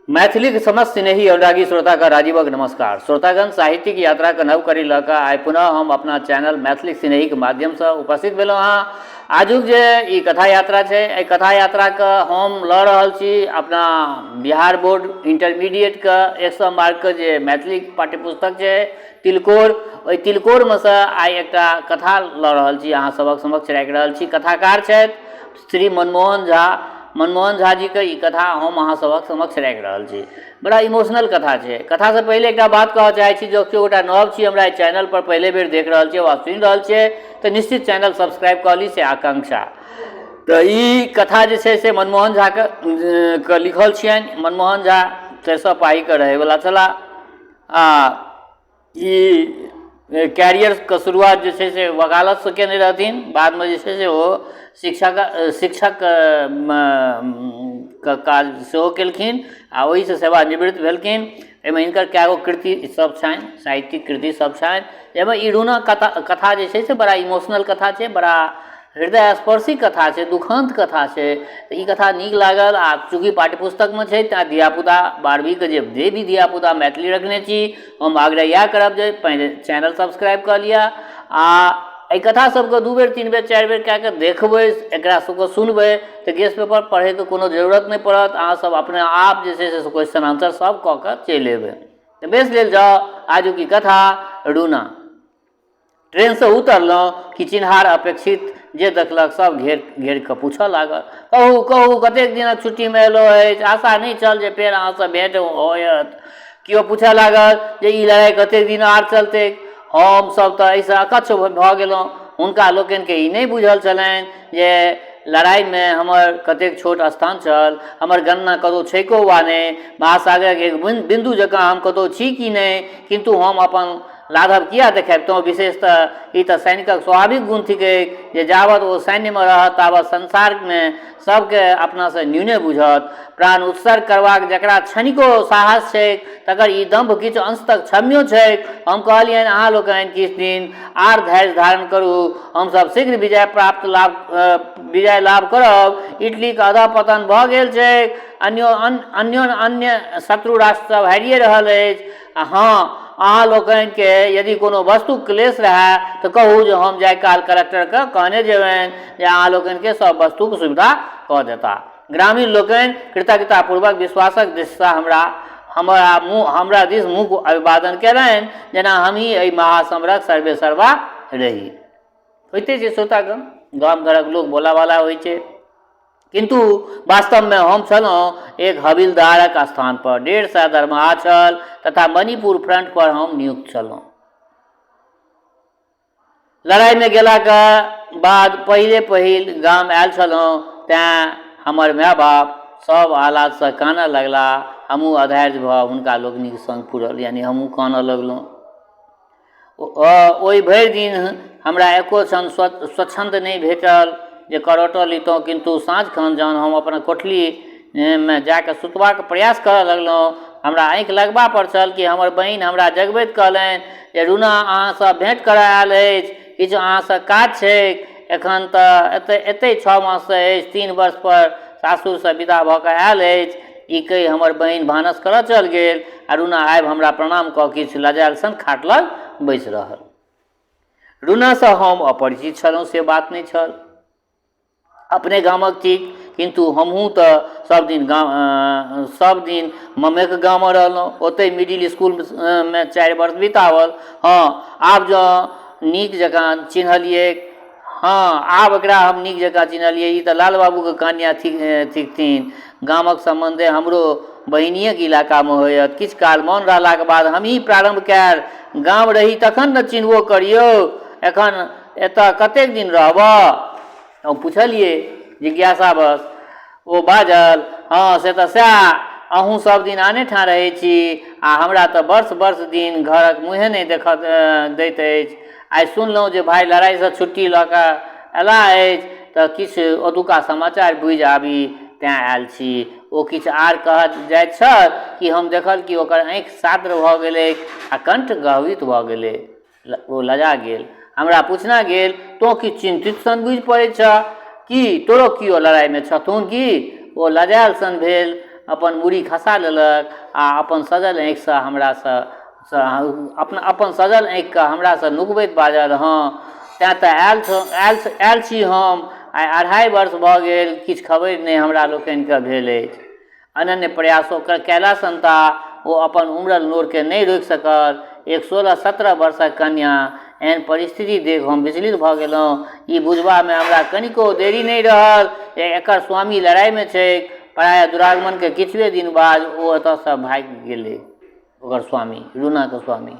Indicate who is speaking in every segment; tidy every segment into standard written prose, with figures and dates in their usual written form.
Speaker 1: मैथिलीक समस्त स्नेही अनुरागी श्रोताके राजीवक नमस्कार। श्रोतागण, साहित्यिक यात्राके नव कड़ी लऽ कऽ आइ पुनः हम अपना चैनल मैथिली स्नेहीके माध्यमसँ उपस्थित भेलहुँ हँ। आजुक जे ई कथा यात्रा छै, एहि कथा यात्राके हम लऽ रहल छी अपना बिहार बोर्ड इंटरमीडिएटके 100 मार्कके जे मैथिली पाठ्यपुस्तक छै तिलकोर, ओहि तिलकोरमे सँ आइ एकटा कथा लऽ रहल छी, अहाँ सभक समक्ष राखि रहल छी। कथाकार छथि श्री मनमोहन झा। मनमोहन झा जीके ई कथा हम अहाँ सभक समक्ष राखि रहल छी। बड़ा इमोशनल कथा छै। कथासँ पहिले एकटा बात कहऽ चाहै छी, जँ केओ गोटा नव छी, हमरा एहि चैनलपर पहिले बेर देख रहल छियै वा सुनि रहल छियै, तऽ निश्चित चैनल सब्सक्राइब कऽ ली, से आकांक्षा। तऽ ई कथा जे छै से मनमोहन झाके के लिखल छियनि। मनमोहन झा सरिसब पाहीके रहैवला छलाह आ ई कैरियरके शुरुआत जे छै से वकालतसँ केने रहथिन। बादमे जे छै से ओ शिक्षक शिक्षक के काज सेहो केलखिन आ ओहिसँ सेवानिवृत्त भेलखिन। एहिमे हिनकर कए गो कृति सब छनि, साहित्यिक कृति सब छनि, जाहिमे ई रूना कथा कथा जे छै से बड़ा इमोशनल कथा छै, बड़ा हृदय स्पर्शी कथा छै, दुखान्त कथा छै। तऽ ई कथा नीक लागल आ चूँकि पाठ्यपुस्तकमे छै, तेँ धियापुता 12वींके जे भी धियापुता मैथिली रखने छी, हम आग्रह इएह करब जे पहिने चैनल सब्सक्राइब कऽ लिअ आ एहि कथा सबके 2 बेर 3 बेर 4 बेर कए कऽ देखबै, एकरा सबके सुनबै, तऽ गेस पेपर पढ़ैके कोनो जरूरत नहि पड़त। अहाँ सब अपने आप जे छै से क्वेश्चन आंसर सब कऽ कऽ चलि एबै। तऽ बेस, लेल जाउ आजुक ई कथा रूना। ट्रेनसँ उतरलहुँ कि चिन्हार अपेक्षित जे देखलक सभ घेर घेर कऽ पूछऽ लागल, कहू कहू, कतेक दिनक छुट्टीमे एलहुँ अछि? आशा नहि छल जे फेर अहाँसँ भेँट होयत। केओ पूछऽ लागल जे ई लड़ाइ कतेक दिन आर चलतैक? हमसभ तऽ एहिसँ अकच्छ भऽ गेलहुँ। हुनका लोकनिकेँ ई नहि बूझल छलनि जे लड़ाइमे हमर कतेक छोट स्थान छल, हमर गणना कतहु छैको वा नहि, महासागरक एक बिन्दु जकाँ हम कतहु छी कि नहि। किन्तु हम अपन लाघव किएक देखाबितहुँ? विशेषतः ई तँ सैनिकक स्वाभाविक गुण थिकैक जे जाबत ओ सैन्यमे रहत ताबत संसारमे सभकेँ अपनासँ न्यूने बूझत। प्राण उत्सर्ग करबाक जकरा क्षणिको साहस छैक तकर ई दम्भ किछु अंश तक क्षम्यो छैक। हम कहलियनि, अहाँ लोकनि किछु दिन आर धैर्य धारण करू। हमसभ शीघ्र विजय प्राप्त लाभ विजय लाभ करब। इटलीक अधःपतन भऽ गेल छैक। अन्यो अन्यो शत्रु राष्ट्र सभ हारिए रहल अछि। आ हँ, अहाँ लोकनिकेँ यदि कोनो वस्तुक क्लेश रहए तऽ कहू जे हम जाय काल कलक्टरकेँ कहने जेबनि जे अहाँ लोकनिकेँ सभ वस्तुक सुविधा कऽ देताह। ग्रामीण लोकनि कृतज्ञतापूर्वक विश्वासक दृष्टिसँ हमरा हमरा मुँह हमरा दिस मुँह अभिवादन कयलनि, जेना हमही एहि महासमरक सर्वेसर्वा रही। होइते छै श्रोतागण, गाम घरक लोक भोला-भाला होइ छै। किन्तु वास्तवमे हम छलहुँ एक हविलदारक स्थानपर, 150 दरमाहा छल तथा मणिपुर फ्रंटपर हम नियुक्त छलहुँ। लड़ाइमे गेलाक बाद पहिले पहिल गाम आयल छलहुँ, तेँ हमर माय-बाप सभ आह्लादसँ कानऽ लगलाह। हमहूँ अधैर्य भऽ हुनका लोकनिक संग पुरल, यानी हमहूँ कानऽ लगलहुँ। ओहि भरि दिन हमरा एको क्षण स्वच्छन्द नहि भेटल जे करौटो लितहुँ। किन्तु साँझ खन जहन हम अपन कोठलीमे जाकऽ सुतबाक प्रयास करऽ लगलहुँ, हमरा आँखि लगबापर छल कि हमर बहिन हमरा जगबैत कहलनि जे रूना अहाँसँ भेँट करऽ आयल अछि, किछु अहाँसँ काज छैक। एखन तऽ एतऽ एतहि 6 माससँ अछि, 3 वर्षपर सासुरसँ विदा भऽ कऽ आयल अछि। ई कहि हमर बहिन भानस करऽ चल गेल आ रूना आबि हमरा प्रणाम कऽ किछु लजायल सन खाट लग बैसि रहल। रूनासँ हम अपरिचित छलहुँ से बात नहि छल। अपने गामक थिक, किन्तु हमहूँ तऽ सभ दिन गाम सभ दिन ममेके गाममे रहलहुँ। ओतहि मिडिल इसकुलमे 4 वर्ष बिताओल। हँ, आब जँ नीक जकाँ चिन्हलियैक, हँ, आब एकरा हम नीक जकाँ चिन्हलियै, ई तऽ लाल बाबूके कन्या थिकथिन। गामक सम्बन्धे हमरो बहिनिएके इलाकामे होयत। किछु काल मौन रहलाक बाद हमही प्रारम्भ कयल, गाम रही तखन ने चिन्हबो करियौ, एखन एतऽ कतेक दिन रहबह? हम पुछलियै जिज्ञासावश। ओ बाजल, हँ, से तऽ सएह, अहूँ सभ दिन आने ठाँ रहै छी आ हमरा तऽ वर्ष-वर्ष दिन घरक मुँहे नहि देखऽ दैत अछि। आइ सुनलहुँ जे भाइ लड़ाइसँ छुट्टी लऽ कऽ अयलाह अछि तऽ किछु ओतुका समाचार बूझि आबी तेँ आयल छी। ओ किछु आर कहऽ जाइत छल कि हम देखल कि ओकर आँखि साद्र भऽ गेलैक आ कण्ठ गह्वरित भऽ गेलै। ओ लजा गेल। हमरा पूछना गेल, तोँ किछु चिन्तित सन बुझि पड़ैत छह। की तोरो कियो लड़ाइमे छथुन की? ओ लजायल सन भेल अपन मूड़ी खसा लेलक आ अपन सजल आँखिसँ हमरासँ अपना अपन सजल आँखिके हमरासँ नुकबैत बाजल हँ तेँ तऽ आयल आयल आयल छी हम आइ अढ़ाइ वर्ष भऽ गेल किछु खबरि नहि हमरा लोकनिके भेल अछि। अनन्य प्रयासो कएला सन्ता ओ अपन उमड़ल नोरकेँ नहि रोकि सकल। एक 16-17 वर्षक कन्या एहन परिस्थिति देखि हम विचलित भऽ गेलहुँ। ई बुझबामे हमरा कनिको देरी नहि रहल जे एकर स्वामी लड़ाइमे छैक। प्रायः दुरागमनके किछुए दिन बाद ओ एतऽसँ भागि गेलै। ओकर स्वामी, रूनाके स्वामी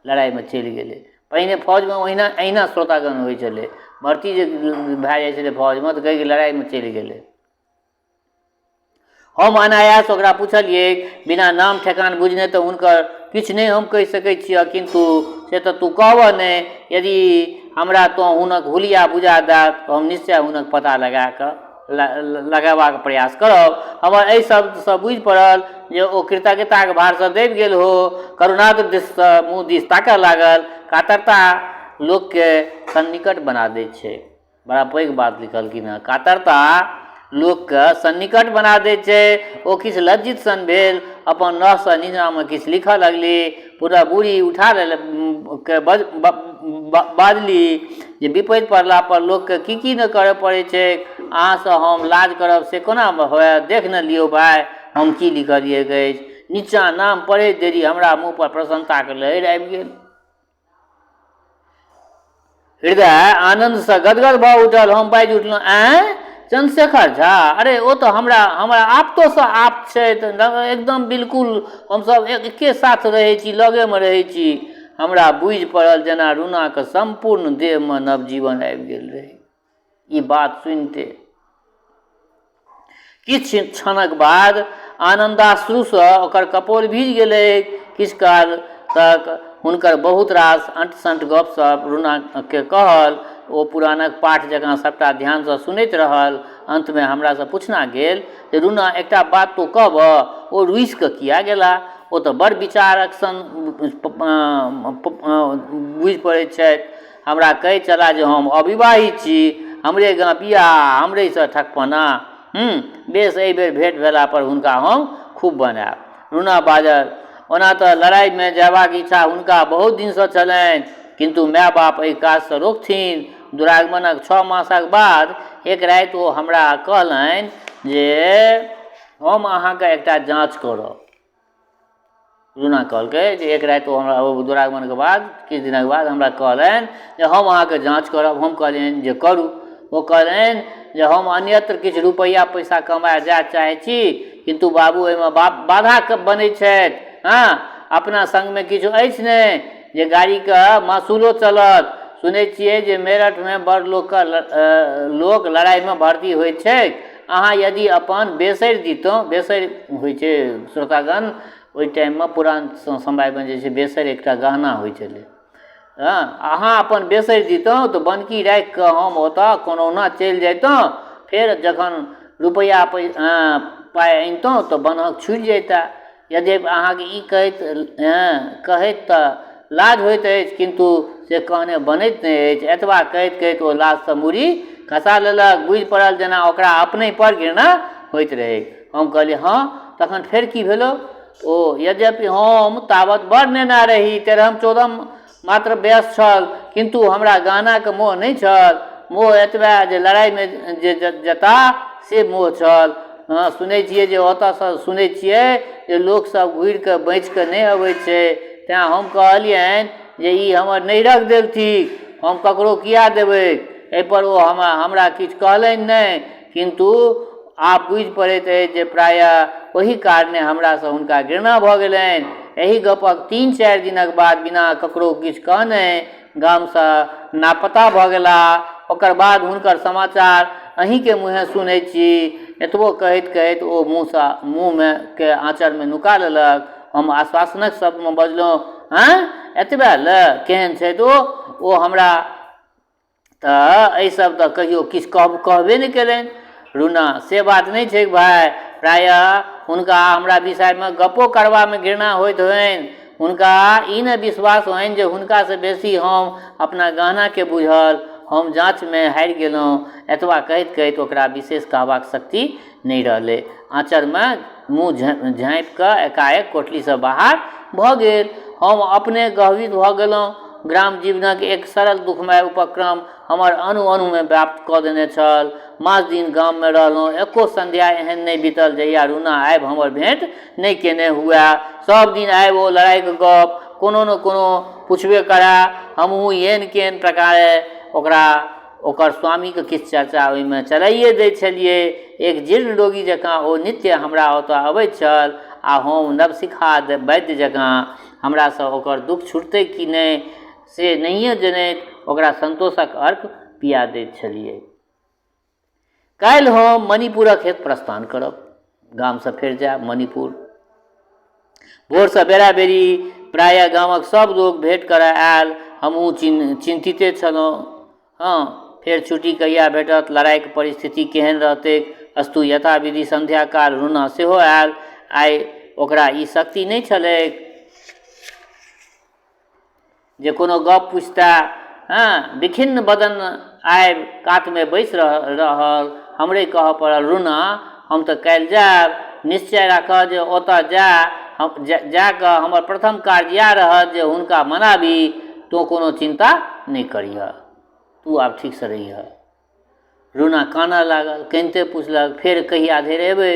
Speaker 1: लड़ाइमे चलि गेलै। पहिने फौजमे ओहिना एहिना श्रोतागण होइ छलै। भर्ती जे भए जाइ छलै फौजमे तऽ कहै कि लड़ाइमे चलि गेलै। हम अनायास ओकरा पुछलियै बिना नाम ठेकान बुझने तऽ हुनकर किछु नहि हम कहि सकै छिअह किन्तु से तऽ तू कहबह नहि यदि हमरा तोँ हुनक हुलिया बुझा दए तऽ हम निश्चय हुनक पता लगा कऽ लगेबाक प्रयास करब। हमर एहि शब्दसँ बुझि पड़ल जे ओ कृतज्ञताक भारसँ दबि गेल हो। करुणार्द्र दृष्टिसँ मुँह दिस ताकऽ लागल। कातरता लोककेँ सन्निकट बना दैत छै। बड़ा पैघ बात लिखलखिन हेँ। कातरता लोककेँ सन्निकट बना दैत छै। ओ किछु लज्जित सन भेल अपन नहसँ नीचाँमे किछु लिखऽ लगली। पूरा बूढ़ी उठा लेल के बाजली जे विपत्ति पड़लापर लोककेँ की की नहि करऽ पड़ै छै। अहाँसँ हम लाज करब से कोना होयत? देख ने लियौ भाय, हम की लिखलियैक अछि। नीचाँ नाम पढ़ैत देरी हमरा मुँहपर प्रसन्नताक लहरि आबि गेल। हृदय आनन्दसँ गदगद भऽ उठल। हम बाजि उठलहुँ, आँय चन्द्रशेखर झा? अरे ओ तऽ हमरा हमरा आप्तोसँ आप्त छथि, एकदम बिल्कुल हमसभ एके साथ रहै छी, लगेमे रहै छी। हमरा बुझि पड़ल जेना रूनाके सम्पूर्ण देहमे नवजीवन आबि गेल रहै। ई बात सुनिते किछु क्षणक बाद आनन्दाश्रुसँ ओकर कपोल भीज गेलै। किछु काल तक हुनकर बहुत रास अंट-संट गप-सप रूनाकेँ कहल। ओ पुराणक पाठ जकाँ सभटा ध्यानसँ सुनैत रहल। अन्तमे हमरासँ पूछना गेल जे रूना, एकटा बात तोँ कहबह? ओ रूसि कऽ किए गेलाह? ओ तँ बड़ विचारक सन बुझि पड़ैत छथि। हमरा कहैत छलाह जे हम अविवाहित छी, हमरे गाँ बिआह आ हमरेसँ ठकपना। हूँ, बेस एहि बेर भेंट भेलापर हुनका हम खूब बनायब। रूना बाजल, ओना तँ लड़ाइमे जयबाक इच्छा हुनका बहुत दिनसँ छलनि, किन्तु माय-बाप एहि काजसँ रोकथिन। दुरागमनक छओ मासक बाद एक राति ओ हमरा कहलनि जे हम अहाँके एकटा जाँच करब। रूना कहलकै जे एक राति ओ हमरा ओ दुरागमनके बाद किछु दिनक बाद हमरा कहलनि जे हम अहाँके जाँच करब। हम कहलियनि जे करू। ओ कहलनि जे हम अन्यत्र किछु रुपैआ पैसा कमाए जाय चाहै छी, किन्तु बाबू एहिमे बाधा बनै छथि। हँ, अपना सङ्गमे किछु अछि नहि जे गाड़ीके मासूलो चलत। सुनै छियै जे मेरठमे बड़ लोकके लोक लड़ाइमे भर्ती होइत छैक। अहाँ यदि अपन बेसरि दितहुँ, बेसरि होइ छै श्रोतागण ओहि टाइममे पुरान समयमे जे छै बेसरि एकटा गहना होइ छलै। हँ, अहाँ अपन बेसरि दितहुँ तऽ बनकी राखि कऽ हम ओतऽ कोनहुना चलि जैतहुँ। फेर जखन रुपैआ पाइ अनितहुँ तऽ बन्हक छुटि जैतए। यदि अहाँके ई कहैत कहैत तऽ लाज होइत अछि, किन्तु से कहने बनैत नहि अछि। एतबा कहैत कहैत ओ लाजसँ मूड़ी खसा लेलक। बुझि पड़ल जेना ओकरा अपनहि पर घृणा होइत रहैक। हम कहलियै, हँ, तखन फेर की भेलौ? ओ, यद्यपि हम तावत बड़ नेना रही, तेरहम-चौदहम मात्र वयस छल, किन्तु हमरा गहनाक मोह नहि छल। मोह एतबे जे लड़ाइमे जे जेताह से मोह छल। हँ, सुनै छियै जे ओतऽसँ सुनै छियै जे लोक सब घुरिकऽ बचिकऽ नहि अबै छै। तेँ हम कहलियनि जे ई हमर नैहरक देल थिक, हम ककरो किएक देबैक? एहिपर ओ हमरा किछु कहलनि नहि, किन्तु आब बुझि पड़ैत अछि जे प्रायः ओही कारणे हमरासँ हुनका घृणा भऽ गेलनि। एहि गपक तीन-चारि दिनक बाद बिना ककरो किछु कहने गामसँ नापता भऽ गेलाह। ओकर बाद हुनकर समाचार अहींके मुँहे सुनैत छी। एतबो कहैत-कहैत ओ मुँहसँ मुँहमे के आँचरमे नुका लेलक। हम आश्वासनक शब्दमे बजलहुँ, आँय? एतबे लए? केहन छथि ओ? ओ हमरा तऽ एहि सब तऽ कहियो किछु कहबे नहि केलनि। रूना, से बात नहि छैक भाइ। प्रायः हुनका हमरा विषयमे गप्पो करबामे घृणा होइत होइनि। हुनका ई ने विश्वास होइनि जे हुनकासँ बेसी हम अपना गहनाकेँ बूझल। हम जाँचमे हारि गेलहुँ। एतबा कहैत-कहैत ओकरा विशेष कहबाक शक्ति नहि रहलै। आँचरमे मुँह झाँपि कऽ एकाएक कोठलीसँ बाहर भऽ गेल। हम अपने गहवित भऽ गेलहुँ। ग्राम जीवनक एक सरल दुखमय उपक्रम हमर अणु-अणुमे व्याप्त कऽ देने छल। मास दिन गाममे रहलहुँ। एको संध्या एहन नहि बीतल जहिया रूना आबि हमर भेँट नहि केने हुअए। सभ दिन आबि ओ लड़ाइक गप कोनो ने कोनो पुछबे करए। हमहूँ येन-केन प्रकारेँ ओकरा ओकर स्वामीक किछु चर्चा ओहिमे चलाइए दैत छलियै। एक जीर्ण रोगी जकाँ ओ नित्य हमरा ओतऽ अबैत छल आ हम नवसिखा वैद्य जकाँ हमरासँ ओकर दुख छुटतै कि नहि से नहिए जनैत ओकरा सन्तोषक अर्क पिया दैत छलियै। काल्हि हम मणिपुरक हेतु प्रस्थान करब। गामसँ फेर जायब मणिपुर। भोरसँ बेरा-बेरी प्रायः गामक सभ लोक भेँट करय आयल। हमहूँ चिन्तिते छलहुँ। हँ, फेर छुट्टी कहिया भेटत, लड़ाइक परिस्थिति केहन रहतैक। अस्तु, यथाविधि संध्याकाल रूना सेहो आयल। आइ ओकरा ई शक्ति नहि छलैक जे कोनो गप पुछितए। हँ, विखिन्न बदन आबि कातमे बैसि रहल। हमरे कहऽ पड़ल, रूना, हम तऽ काल्हि जायब। निश्चय राखह जे ओतऽ जा कऽ हमर प्रथम कार्य इएह रहत जे हुनका मनाबी। तोँ कोनो चिन्ता नहि करिहऽ। तूँ आब ठीकसँ रहिहऽ। रूना कानऽ लागल। कनिते पुछलक, फेर कहिया धरि अयबै?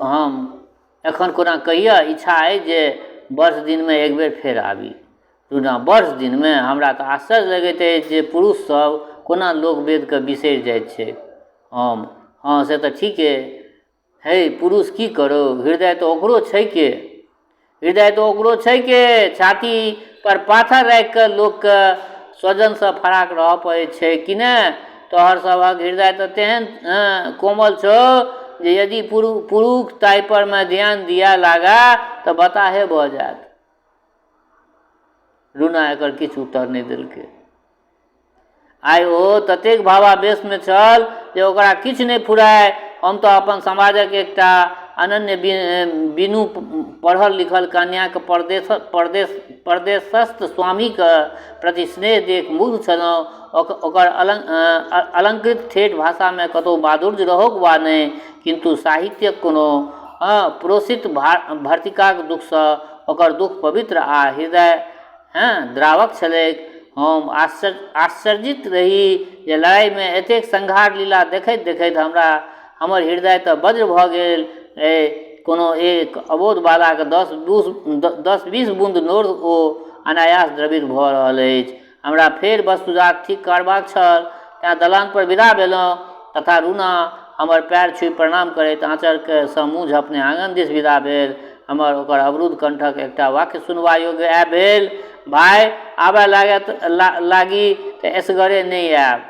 Speaker 1: हम एखन कोना कहिअ, इच्छा अछि जे वर्ष दिनमे एक बेर फेर आबी। रूना, वर्ष दिनमे? हमरा तऽ आश्चर्य लगैत अछि जे पुरुषसभ कोना लोक-वेदकेँ बिसरि जाइत छैक। हम, हँ, से तऽ ठीके। है, पुरुष की करौ, हृदय तऽ ओकरो छैके। हृदय तऽ ओकरो छैके। छाती पर पाथर राखि कऽ लोकके स्वजनसँ फराक रहऽ पड़ै छै कि ने? तोहर सभक हृदय तऽ तेहन कोमल छौ जे यदि पुरुख ताहि परमे ध्यान दिअ लागए तऽ बताहे भऽ जायत। रूना एकर किछु उत्तर नहि देलकै। आइ ओ ततेक भावावेशमे छल जे ओकरा किछु नहि फुराय। हम तऽ अपन समाजक एकटा अनन्य बिनु पढ़ल लिखल कन्याक परदेश परदेश परदेशस्थ स्वामीक प्रति स्नेह देख मुग्ध छलहुँ। ओकर अलंकृत ठेठ भाषामे कतहु माधुर्य रहौक वा नहि, किन्तु साहित्यक कोनो प्रोषित भर्तिकाक दुःखसँ ओकर दुःख पवित्र आ हृदय द्रावक छलैक। हम आश्चर्यित रही जे लड़ाइमे एतेक संहार लीला देखैत-देखैत हमरा हमर हृदय तँ वज्र भऽ गेल अइ, कोनो एक अबोध बालाक 10-20 बुन्द नोर ओ अनायास द्रवित भऽ रहल अछि। हमरा फेर वस्तुजात ठीक करबाक छल, तेँ दलानपर विदा भेलहुँ तथा रूना हमर पएर छुबि प्रणाम करैत आँचरसँ मुँह झँपने आङन दिस विदा भेल। हमर ओकर अवरुद्ध कंठक एकटा वाक्य सुनबा योग्य आबि भेल, भाय, आबय लागी तऽ एसगरे नहि आयब।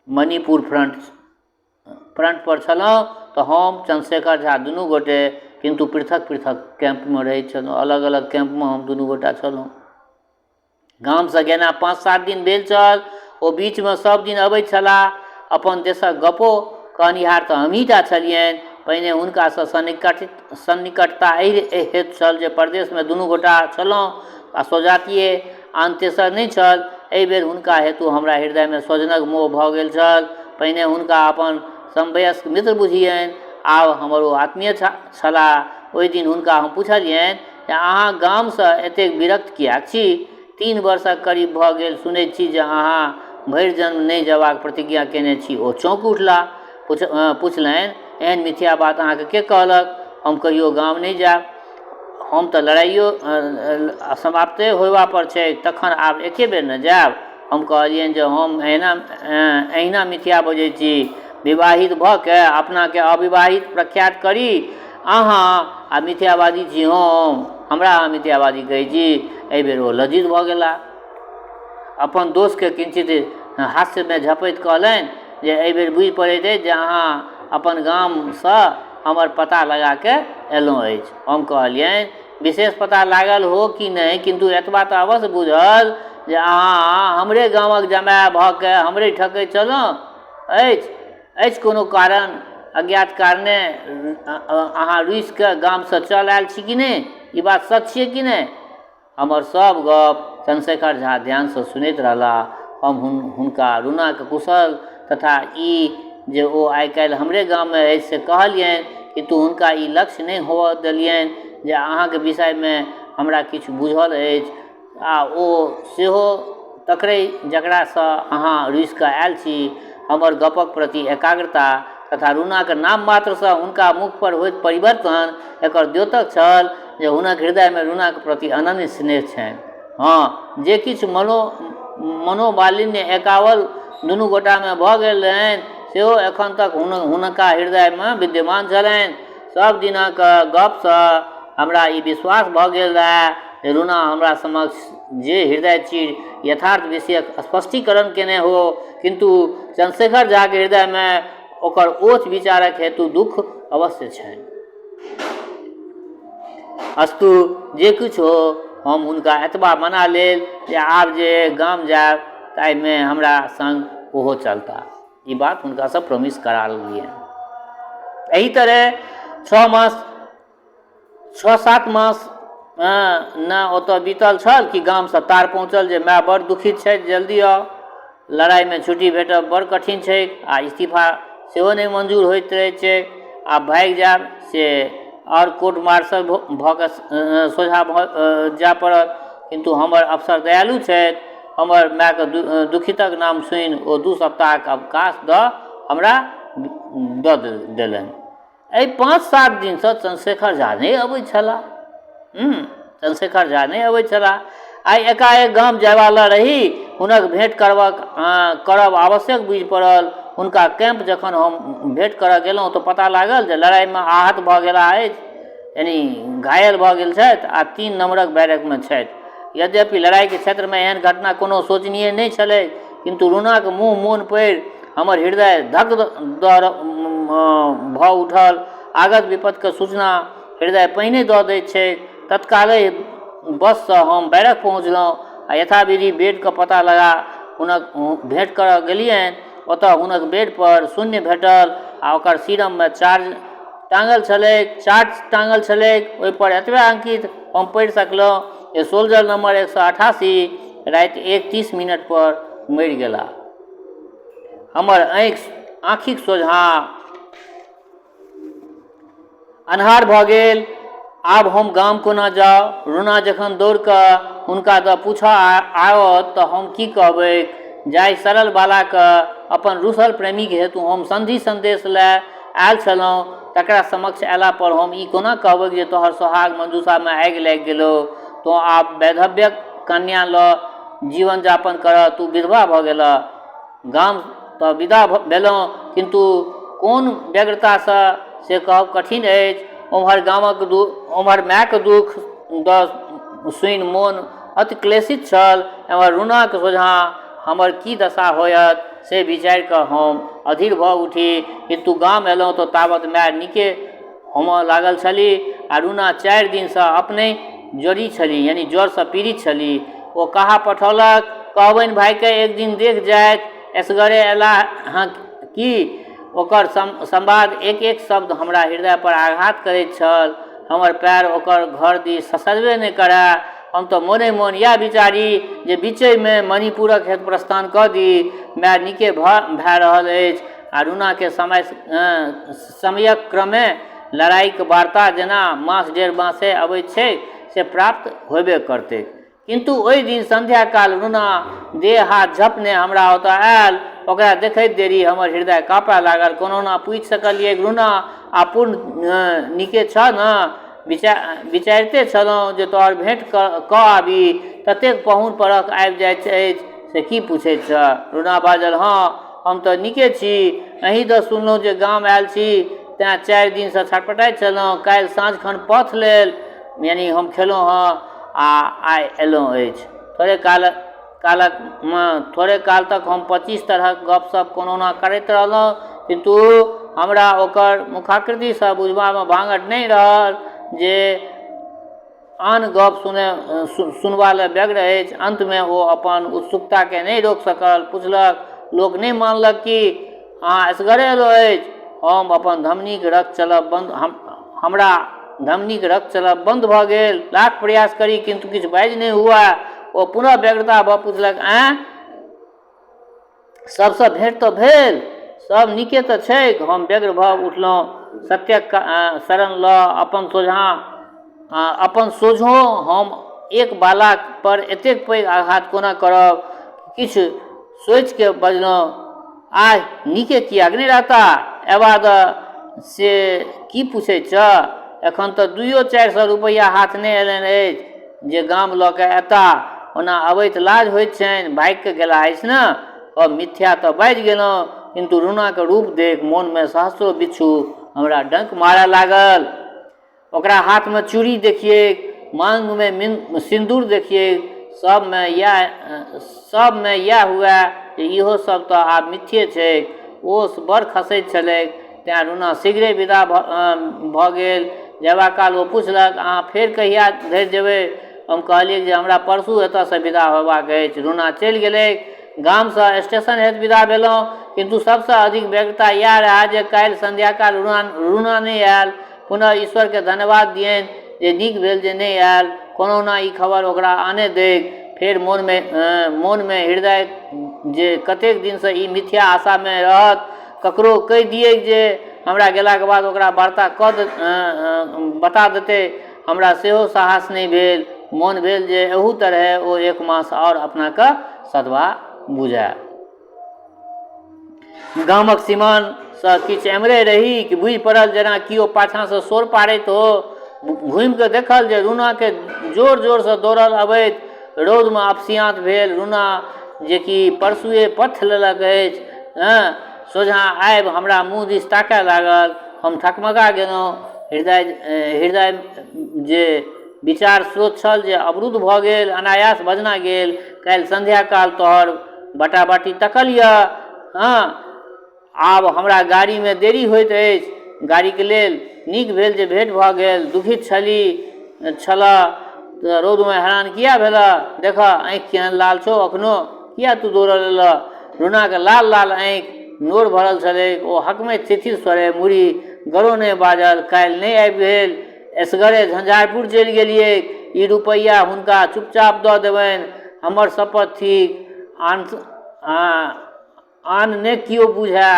Speaker 1: मणिपुर फ्रंट पर छलहुँ तऽ हम चंद्रशेखर झा दुनू गोटे किन्तु पृथक-पृथक कैंपमे रहैत छलहुँ। अलग-अलग कैंपमे हम दुनू गोटा छलहुँ। गामसँ गेना 5-7 दिन भेल छल। ओ बीचमे सभ दिन अबैत छलाह। अपन देशक गपो कहनिहार तऽ हमहीँटा छलियनि। पहिने हुनकासँ सन्निकटता एहि हेतु छल जे परदेशमे दुनू गोटा छलहुँ आ स्वजातीय आन तेसर नहि छल। एहि बेर हुनका हेतु हमरा हृदयमे स्वजनक मोह भऽ गेल छल। पहिने हुनका अपन समवयस्क मित्र बुझियनि, आब हमर ओ आत्मीय छलाह। ओहि दिन हुनका हम पुछलियनि जे अहाँ गामसँ एतेक विरक्त किएक छी? 3 वर्षक करीब भऽ गेल, सुनैत छी जे अहाँ भरि जन्म नहि जयबाक प्रतिज्ञा कयने छी। ओ चौंकि उठलाह। पुछलनि, एहन मिथ्या बात अहाँकेँ के कहलक? हम कहियो गाम नहि जायब। हम तऽ लड़ाइयो समाप्ते होयबा पर छैक, तखन आब एके बेर ने जायब। हम कहलियनि जे हम एहिना मिथ्या बजैत छी। विवाहित भऽ कए अपनाकेँ अविवाहित प्रख्यात करी अहाँ आ मिथ्यावादी छी हम। हमरा अहाँ मिथ्यावादी कहै छी? एहि बेर ओ लज्जित भऽ गेलाह। अपन दोषकेँ किंचित हास्यमे झँपैत कहलनि जे एहि बेर बुझि पड़ैत अछि जे अहाँ अपन गामसँ हमर पता लगा कए अयलहुँ अछि। हम कहलियनि, विशेष पता लागल हो कि नहि, किन्तु एतबा तँ अवश्य बूझल जे अहाँ हमरे गामक जमाय भऽ कए हमरे ठकैत छलहुँ अछि। अछि कोनो कारण? अज्ञात कारणे अहाँ रूसि कऽ गामसँ चल आयल छी कि नहि? ई बात सच छियै कि नहि? हमर सभ गप चन्द्रशेखर झा ध्यानसँ सुनैत रहलाह। हम हुनका रुनाके कुशल तथा ई जे ओ आइ काल्हि हमरे गाममे अछि से कहलियनि, किन्तु हुनका ई लक्ष्य नहि होअऽ देलियनि जे अहाँके विषयमे हमरा किछु बुझल अछि आ ओ सेहो तकरे जकरासँ अहाँ रुसिकऽ आयल छी। हमर गपक प्रति एकाग्रता तथा रुनाक नाम मात्रसँ हुनका मुखपर होइत परिवर्तन एकर द्योतक छल जे हुनक हृदयमे रुनाक प्रति अनन्य स्नेह छनि। हँ, जे किछु मनोमालिन्य एकावल दुनू गोटामे भऽ गेल रहनि सेहो एखन तक हुनका हृदयमे विद्यमान छलनि। सभ दिनक गपसँ हमरा ई विश्वास भऽ गेल रहए जे रुना हमरा समक्ष जे हृदय चीर यथार्थ विषयक स्पष्टीकरण केने हो, किन्तु चन्द्रशेखर झाक हृदयमे ओकर ओछ विचारक हेतु दुःख अवश्य छनि। अस्तु, जे किछु हो, हम हुनका एतबा मना लेल जे आब जे गाम जायब ताहिमे हमरा संग ओहो चलताह। ई बात हुनकासँ प्रोमिस करा लेलियनि। एहि तरहे 6 मास, 6-7 मास ने ओतऽ बीतल छल कि गामसँ तार पहुँचल जे माय बड़ दुखित छथि, जल्दी आउ। लड़ाइमे छुट्टी भेटब बड़ कठिन छैक आ इस्तीफा सेहो नहि मंजूर होइत रहैत छै। आब भागि जायब से आओर कोर्ट मार्शल भऽ कऽ सोझा भऽ जाय पड़त। किन्तु हमर अफसर दयालु छथि। हमर मायके दुखितक नाम सुनि ओ 2 सप्ताहके अवकाश दऽ हमरा दऽ देलनि। एहि 5-7 दिनसँ चन्द्रशेखर झा नहि अबैत छलाह। चन्द्रशेखर झा नहि अबैत छलाह। आइ एकाएक गाम जायवाला रही। हुनक भेँट करब आवश्यक बुझि पड़ल। हुनका कैम्प जखन हम भेँट करऽ गेलहुँ तऽ पता लागल जे लड़ाइमे आहत भऽ गेलाह अछि, यानि घायल भऽ गेल छथि आ 3 नम्बरक बैरकमे छथि। यद्यपि लड़ाइके क्षेत्रमे एहन घटना कोनो शोचनीय नहि छलै, किन्तु रुनाक मुँह मोन पड़ि हमर हृदय धक दऽ भऽ उठल। आगत विपत्तिके सूचना हृदय पहिने दऽ दैत छैक। तत्काले बससँ हम बैरक पहुँचलहुँ आ यथाविधि बेडके पता लगा हुनक भेँट करऽ गेलियनि। ओतऽ हुनक बेडपर शून्य भेटल आ ओकर सीरममे चार्ज टाँगल छलैक, चार्ट टाँगल छलैक। ओहिपर एतबे अङ्कित हम पढ़ि सकलहुँ जे सोल्जर नम्बर 188 राति 1:30 मिनटपर मरि गेलाह। हमर आँखिक सोझाँ अन्हार भऽ गेल। आब हम गाम कोना जाउ? रुना जखन दौड़ कऽ हुनका दऽ पूछऽ आओत तऽ हम की कहबैक? जाहि सरल बालाके अपन रूसल प्रेमीक हेतु हम सन्धि सन्देश लए आयल छलहुँ, तकरा समक्ष अयला पर हम ई कोना कहबैक जे तोहर सोहाग मंजूषामे आगि लागि गेलौ, तोँ आब वैधव्यक कन्या लऽ जीवन यापन करह, तूँ विधवा भऽ गेलह। गाम तऽ विदा भेलहुँ, किन्तु कोन व्यग्रतासँ से कहब कठिन अछि। ओम्हर गामक ओम्हर मायके दुःख दऽ सुनि मोन अति क्लेशित छल, एम्हर रुनाक सोझाँ हमर की दशा होयत से विचारि कऽ हम अधीर भऽ उठी। किन्तु गाम अयलहुँ तऽ तावत माय नीके होमऽ लागल छली आ रुना 4 दिनसँ अपनहि ज्वरी छली, यानि ज्वरसँ पीड़ित छली। ओ कहा पठौलक, कहबनि भाइकेँ एक दिन देख जाथि, एसगरे अयलाह हँ की? ओकर संवाद एक-एक शब्द हमरा हृदयपर आघात करैत छल। हमर पएर ओकर घर दिस ससरबे नहि करए। हम तऽ मोने-मोन इएह विचारी जे बीचहिमे मणिपुरक हेतु प्रस्थान कऽ दी। माय नीके भए रहल अछि आ रुनाकेँ समयक क्रमे लड़ाइक वार्ता जेना मास डेढ़ मासे अबैत छैक से प्राप्त होयबे करतैक। किन्तु ओहि दिन संध्याकाल रुना देह हाथ झपने हमरा ओतऽ आयल। ओकरा देखैत देरी हमर हृदय काँपय लागल। कोनहुना पूछि सकलिऐक, रुना, आब पूर्ण नीके छह ने? विचारिते छलहुँ जे तोहर भेँट कऽ आबी। ततेक पाहुन परख आबि जाइत अछि से की पुछैत छह? रुना बाजल, हँ, हम तऽ नीके छी। अहीं दऽ सुनलहुँ जे गाम आयल छी तेँ 4 दिनसँ छटपटाइत छलहुँ। काल्हि साँझखन पथ लेल, यानि हम खेलहुँ हँ आ आइ अयलहुँ अछि। थोड़े काल तक हम 25 तरहक गपशप कोनहुना करैत रहलहुँ, किन्तु हमरा ओकर मुखाकृतिसँ बुझबामे भाँगठ नहि रहल जे आन गप सुनबा लेल व्यग्र अछि। अन्तमे ओ अपन उत्सुकताकेँ नहि रोकि सकल। पुछलक, लोक नहि मानलक की? अहाँ एसगरे अयलहुँ अछि? हम अपन धमनीक रक्त चलब बन्द हमरा धमनीक रक्त चलब बन्द भऽ गेल। लाख प्रयास करी, किन्तु किछु बाजि नहि हुअए। ओ पुनः व्यग्रता भऽ पुछलक, आँय? सभसँ भेँट तऽ भेल, सभ नीके तऽ छैक। हम व्यग्र भऽ उठलहुँ। सत्यक शरण लऽ अपन सोझाँ अपन सोझोँ हम एक बालापर एतेक पैघ आघात कोना करब? किछु सोचिकऽ बजलहुँ, आहि, नीके किएक नहि रहता? अयबा दऽ से की पुछैत छह? एखन तऽ दुइयो 400 रुपैआ हाथ नहि अयलनि अछि जे गाम लऽ कऽ अयताह। ओना अबैत लाज होइत छनि, भागिकऽ गेलाह अछि ने। हम मिथ्या तऽ बाजि गेलहुँ, किन्तु रुनाक रूप देखि मोनमे सहस्रो बिच्छू हमरा डंक मारय लागल। ओकरा हाथमे चूड़ी देखियैक, माँगमे सिन्दूर देखियैक, सभमे इएह सभमे इएह हुअए जे इहो सभ तऽ आब मिथ्ये छैक। ओस बड़ खसैत छलैक, तेँ रुना शीघ्रे विदा भऽ गेल। जयबा काल ओ पुछलक, अहाँ फेर कहिया धरि जेबै? हम कहलियैक जे हमरा परसू एतऽसँ विदा होयबाक अछि। रुना चलि गेलैक। गामसँ स्टेशन हेतु विदा भेलहुँ, किन्तु सभसँ अधिक व्यग्रता इएह रहए जे काल्हि संध्याकाल रुना नहि आयल। पुनः ईश्वरकेँ धन्यवाद दियनि जे नीक भेल जे नहि आयल। कोनहुना ई खबर ओकरा आनय दैक। फेर मोनमे मोनमे हृदय जे कतेक दिनसँ ई मिथ्या आशामे रहत। ककरो कहि दियैक जे हमरा गेलाक बाद ओकरा वार्ता कऽ बता देतै। हमरा सेहो साहस नहि भेल। मोन भेल जे एहू तरहेँ ओ एक मास आओर अपनाकेँ सधवा बुझए। गामक सीमानसँ किछु एम्हरे रही कि बुझि पड़ल जेना केओ पाछाँसँ शोर पाड़ैत हो। घुमिकऽ देखल जे रुनाके जोर जोरसँ दौड़ल अबैत रौदमे अपसियाँत भेल रुना जेकि परसुए पथ लेलक अछि, हँ, सोझाँ आबि हमरा मुँह दिस ताकऽ लागल। हम थकमका गेलहुँ। हृदय हृदय जे विचार स्रोत छल जे अवरुद्ध भऽ गेल। अनायास बजना गेल, काल्हि सन्ध्याकाल तोहर बटाबटी तकल यऽ। हँ, आब हमरा गाड़ीमे देरी होइत अछि गाड़ीके लेल। नीक भेल जे भेँट भऽ गेल। दुखित छली छलह तऽ रौदमे हैरान किए भेलह? देखह, आँखि केहन लाल छौ एखनो। किए तू दौड़ल एलह? रुनाके लाल लाल आँखि नोर भरल छलैक। ओ हकमैत शिथिल स्वरे मुड़ी गड़ौने बाजल, काल्हि नहि आबि भेल। एसगरे झंझारपुर चलि गेलियैक। ई रुपैआ हुनका चुपचाप दऽ देबनि। हमर शपथ थिक। आन आन ने केओ बुझए।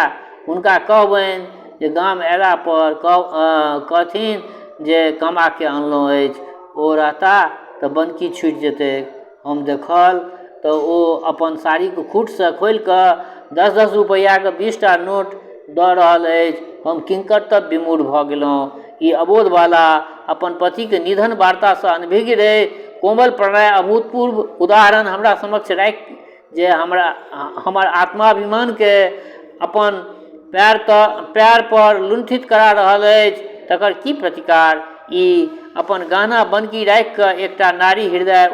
Speaker 1: हुनका कहबनि जे गाम अयलापर कहथिन जे कमाके अनलहुँ अछि। ओ रहता तऽ बन्हकी छुटि जेतैक। हम देखल तऽ ओ अपन साड़ीके खूटसँ खोलिकऽ 10-10 रुपैआके 20टा नोट दऽ रहल अछि। हम किंकर्तव्य विमूढ़ भऽ गेलहुँ। ई अबोध बाला अपन पतिके निधन वार्तासँ अनभिज्ञ रहि कोमल प्रणय अभूतपूर्व उदाहरण हमरा समक्ष राखि जे हमरा हमर आत्माभिमानके अपन पैर तऽ पैरपर लुण्ठित करा रहल अछि, तकर की प्रतिकार? ई अपन गहना बनकी राखिकऽ एकटा नारी हृदय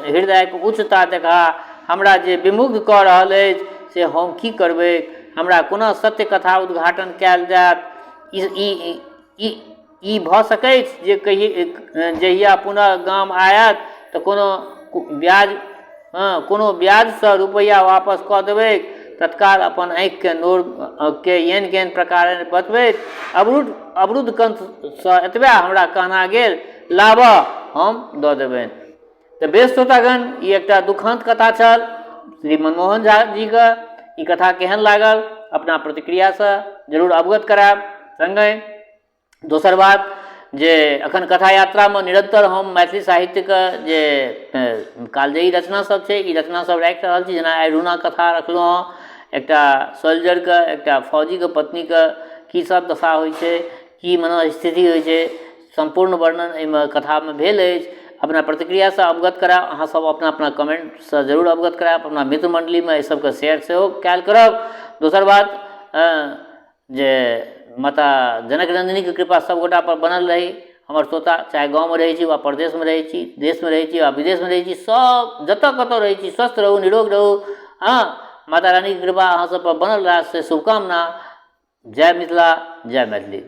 Speaker 1: हृदयके उच्चता देखा हमरा जे विमुग्ध कऽ रहल अछि से हम की करबैक? हमरा कोना सत्य कथा उद्घाटन कयल जायत? ई ई ई ई भऽ सकैछ जे कहि जहिया पुनः गाम आयत तऽ कोनो ब्याज, हँ, कोनो ब्याजसँ रुपैआ वापस कऽ देबैक। तत्काल अपन आँखिके नोरके येन केन प्रकारेण बतबैत अवरुद्ध अवरुद्ध कंठसँ एतबे हमरा कहना गेल, लाबह, हम दऽ देबनि। तऽ बेस श्रोतागण, ई एकटा दुखान्त कथा छल श्री मनमोहन झा जीके। ई कथा केहन लागल अपना प्रतिक्रियासँ जरूर अवगत करायब। सङ्गहि दोसर बात जे एखन कथा यात्रामे निरन्तर हम मैथिली साहित्यके जे कालजयी रचना सब छै, ई रचना सब राखि रहल छी। जेना आइ रुना कथा रखलहुँ हँ, एकटा सोल्जरके, एकटा फौजीके पत्नीके की सब दशा होइ छै, की मनोस्थिति होइ छै, सम्पूर्ण वर्णन एहिमे कथामे भेल अछि। अपना प्रतिक्रियासँ अवगत करायब। अहाँ सब अपना अपना कमेन्टसँ जरूर अवगत करायब। अपना मित्र मण्डलीमे एहि सबके शेयर सेहो कयल करब। दोसर बात जे माता जनक रंजनीके कृपा सब गोटापर बनल रहै। हमर श्रोता चाहे गाँवमे रहै छी वा परदेशमे रहै छी, देशमे रहै छी वा विदेशमे रहै छी, सब जतऽ कतौ रहै छी, स्वस्थ रहू, निरोग रहू। हँ, माता रानीके कृपा अहाँ सबपर बनल रहए से शुभकामना। जय मिथिला, जय मैथिली।